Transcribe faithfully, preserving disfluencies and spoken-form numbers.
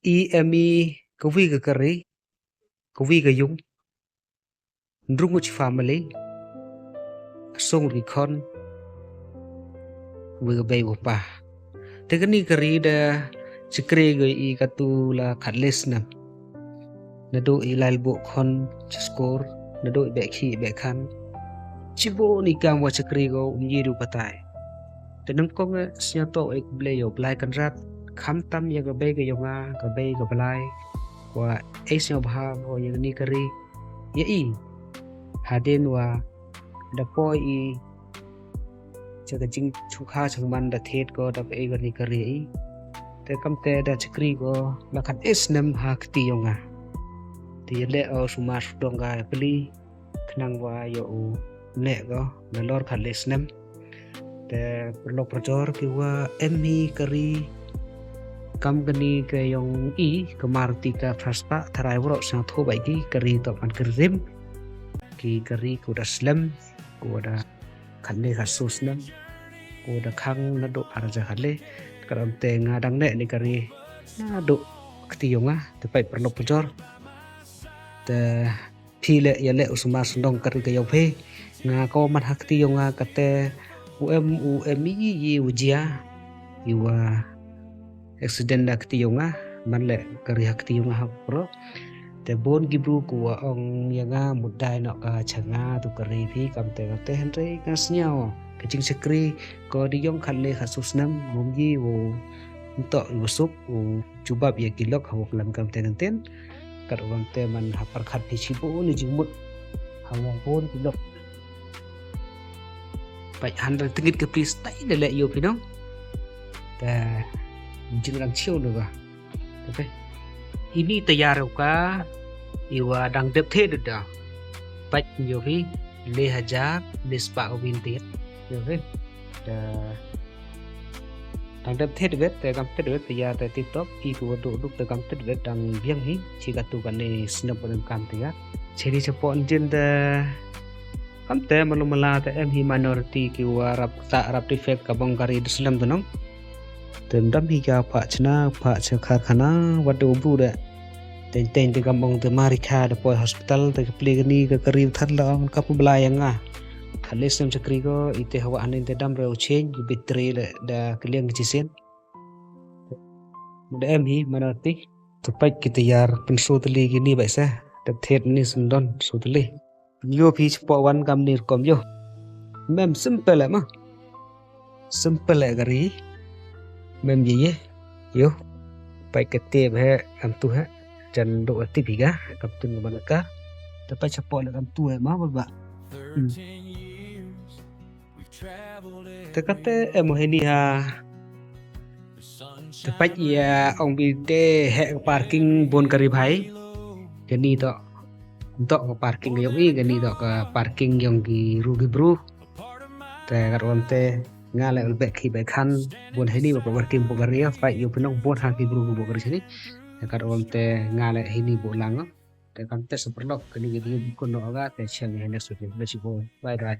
I em i kawi ka kari, kawi ka yung, ndrung u chi family, song ri khon, wi ka bei wa pa. Te kani kari da chakri ko i katu la khat le snem. Nadu i lail bu khon chaskor, nadu i bekhi i bekhan. Chibo ni kam wa chakri ko um yi ru patai. Te nang kong e snya to ek ble yo blai kan rat, kham tam ya ka bei ka yonga, ka bei ka blai, wa e snya bha ko ya ni kari, ya i. Hadin wa da poi i cha ka jing chukha chang man da thied ko da poi ka ni kari i. Te kam te da chakri ko la khat e snem ha kti yonga. Te ya le o sumar sudong ka pli khnang wa yo u ne ko na lor khat le snem. Te perlok perjor ki wa em i kari kam kani ka yong i ka Maruti ka Vespa tharai wrok sang tho bai ki kari to man kari rim. Ki kari ku da slem, ku da khat le khat su snem, ku da khang nadu arja khat le. Karam te nga dang ne ni kari nadu kti yonga te pai perlok perjor. Te phi le ya le u sumar sendong kari ka yong phi. Nga ko man ha kti yonga kate u em u em i i u jia. I wa accident da kti yonga man le kari ha kti yonga ha pro. Te bon ki bru ku wa ong ya nga mut dai nok ka changa tu kari phi kam te kate hynrei nga snya ka jing chakri ko di yong khat le khat su snem mum ji u ntok i u suk u jubab ya ki lok ha wa klam kam te ngan ten. Kat u kam te man ha par khat ni chibo ni jingmut ha wa bon ki lok. Pai han da tengit ke please tai da le yo phi nong. Te jingrang chiu da ba. Te ini tayar ka i wa dang dep the da. Pai yo phi le hajar le spa o bin te. Yo phi. Te dang dep the de te kam te de te ya te TikTok i ku du du te kam te de dang biang hi chi ka tu ka ne snap ba kam te ya. Cheri chapo jin te kam te malu mala te em hi minority ki wa rap ta rap defect ka bong kari de slam de nong. Te dam hi ka pha chna pha cha kharkhana wat de u bru de. Teng teng te kam ong te mari kha de poi hospital te ka pli kani ka kari thar la ong ka pu bla ya nga. Khat le snem chakri ko i te hawa hanin te dam re u chen i bitri le da kliang ki chisen. Mut em hi mana ti. Te pai ki tayar pynsu tali kini bai sa. Te thet ni sendon su tali. Yo phi chapo wan kam ni rukom yo. Mem simple ma. Simple e kari. Mem ye ye. Yo. Pai ke te he kam tu he. Jan do ti phi ga kam tu mana ka. Te pai chapo le kam tu he ma ba ba. Hmm. Te kate em hini ha. Te pait ya ong bi te he parking bon kari bhai. Kani to. To ka parking yong i kani to ka parking yong ki ru ki bru. Te kat wan te nga le ul bek ki bek khan bon hini ba parking bon kari ya pait yo pinong bon ha ki bru bon kari sini. Te kat wan te nga le hini bon lang. Te kam te super lok kani ki bru kun no aga te chang hini super. Bye bye.